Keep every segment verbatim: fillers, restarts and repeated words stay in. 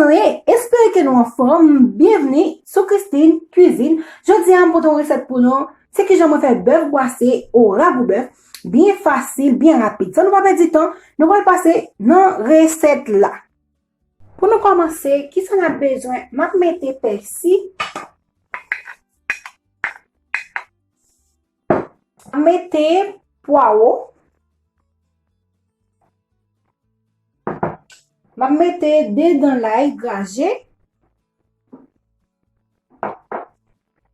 Hey, espere ke nou anfòm. Byenvni sou Christine Cuisine. Jodi a, m pote yon resèt pou nou. Se kijan mwen fè bèf bwase o ragou bèf. Byen fasil, byen rapid. San nou pa pèdi tan, nou pral pase nan resèt la. Pou nou kòmanse, kisa n ap bezwen? M ap mete pèsi. M ap mete pwawo. M ap mete de dan lay graje.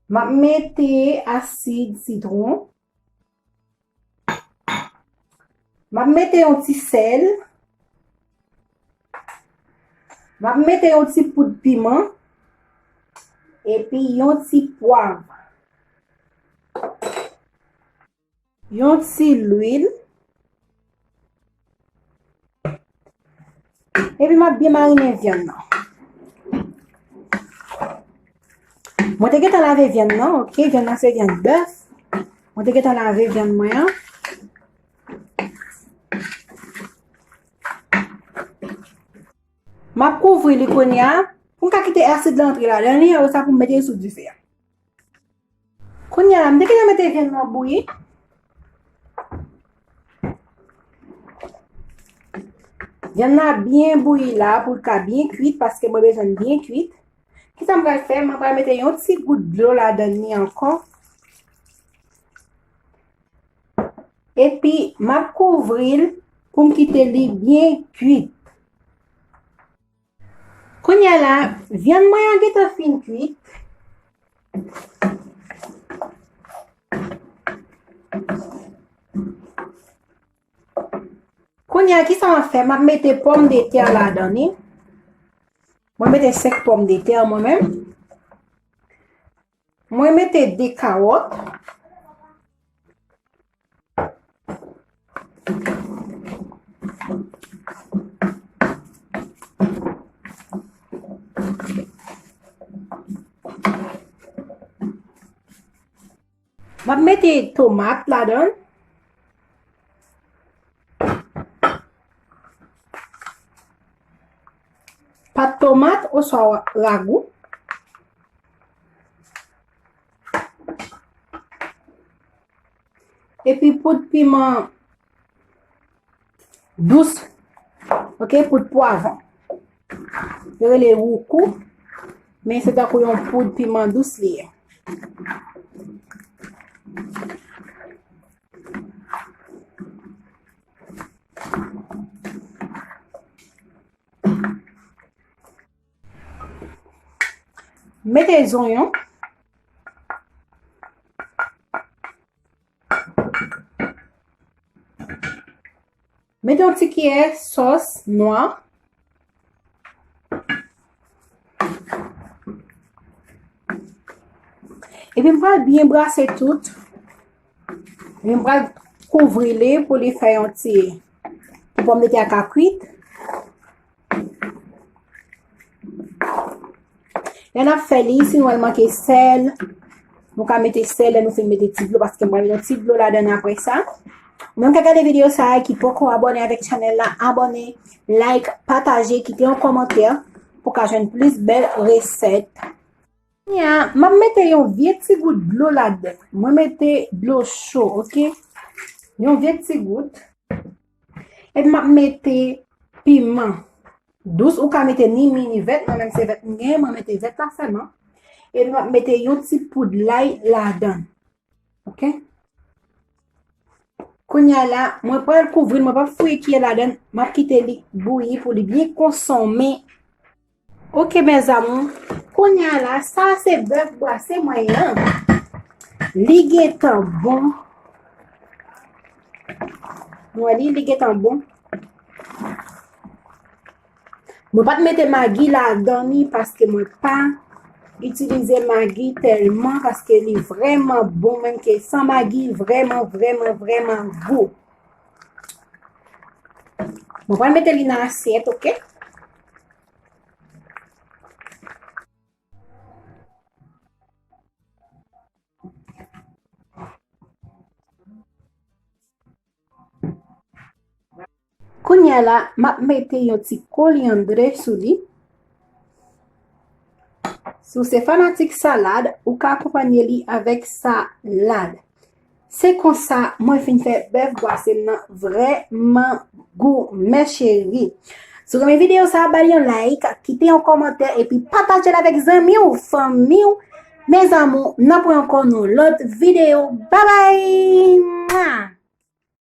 M ap mete asid sitwon. M ap mete yon ti sèl. M ap mete yon ti poud piman. Epi yon ti pwav. Yon ti lwil. Epi m ap byen marinen vyann nan. Mwen te gentan lave vyann nan, oke? Vyann nan se vyann bèf. Mwen te gentan lave vyann mwen an. M ap kouvri li kounye a pou m ka kite asid la antre ladan li, apre sa pou m mete l sou dife a. Kounye a la, m te gentan mete vyann nan bouyi. Vyann nan ap byen bouyi la pou l ka byen kwit, paske mwen bezwen l byen kwit. Kisa m pral fè? Mwen pral mete yon ti gout dlo ladan li ankò. Epi, m ap kouvri l pou m kite li byen kwit. Kounye a la, vyann mwen an gentan fin kwit. Kounye a, kisa m ap fè? M ap mete pòmdetè ladan li. Mwen mete senk pòmdetè mwen menm. Mwen mete de kawòt. M ap mete tomat ladan. Pat tomat oswa ragou. Epi poud piman dous. Oke, poud pwavwon. Yo rele woukou, men se tankou yon poud piman dous li ye. Mete zonyon. Mete yon ti kiyè sòs nwa. Epi m pral byen brase tout. Epi m pral kouvri li pou li fè yon ti, pou pòmdetè a ka kwit. Lè n ap fè li, si nou wè l manke sèl, nou ka mete sèl lè nou fin mete ti dlo, paske mwen mete yon ti dlo ladan l apre sa. Ou menm k ap gade videyo sa a, ki poko abòne avèk chanèl la, abòne, like, pataje, kite yon kòmantè pou ka jwenn plis bèl resèt. Kounye a, m ap mete yon vye ti gout dlo ladan. Mwen mete dlo cho, oke? Yon vye ti gout. Epi m ap mete piman dous. Ou ka mete ni mi ni vèt. Mwen menm se vèt m genyen. Mwen mete vèt la sèlman. Epi m ap mete yon ti poud lay ladan. Oke? Kounye a la, mwen pral kouvri l, mwen p ap fouye kiyè ladan l, m ap kite li bouyi pou li byen konsonmen. Oke, mes amours, kounye a la, sa se bèf bwase mwen an. Li gentan bon. Mwen li, li gentan bon. Mwen pa t mete magi ladan li paske mwen pa itilize magi tèlman paske li vrèman bon, menm ke san magi, vrèman, vrèman, vrèman gou. Mwen pral mete li nan asyèt, oke? Kounye a la, m ap mete yon ti kolyandre sou li. Si w se fanatik salad, ou ka akonpanye li avèk salad. Se konsa mwen fin fè bèf bwase m nan vrèman gou, mes chéris. Si w renmen videyo sa, ba li yon like, kite yon kòmantè, epi pataje l avèk zanmi w, fanmi w. Mes amours, n ap wè ankò nan lòt videyo. Babay! Mwa!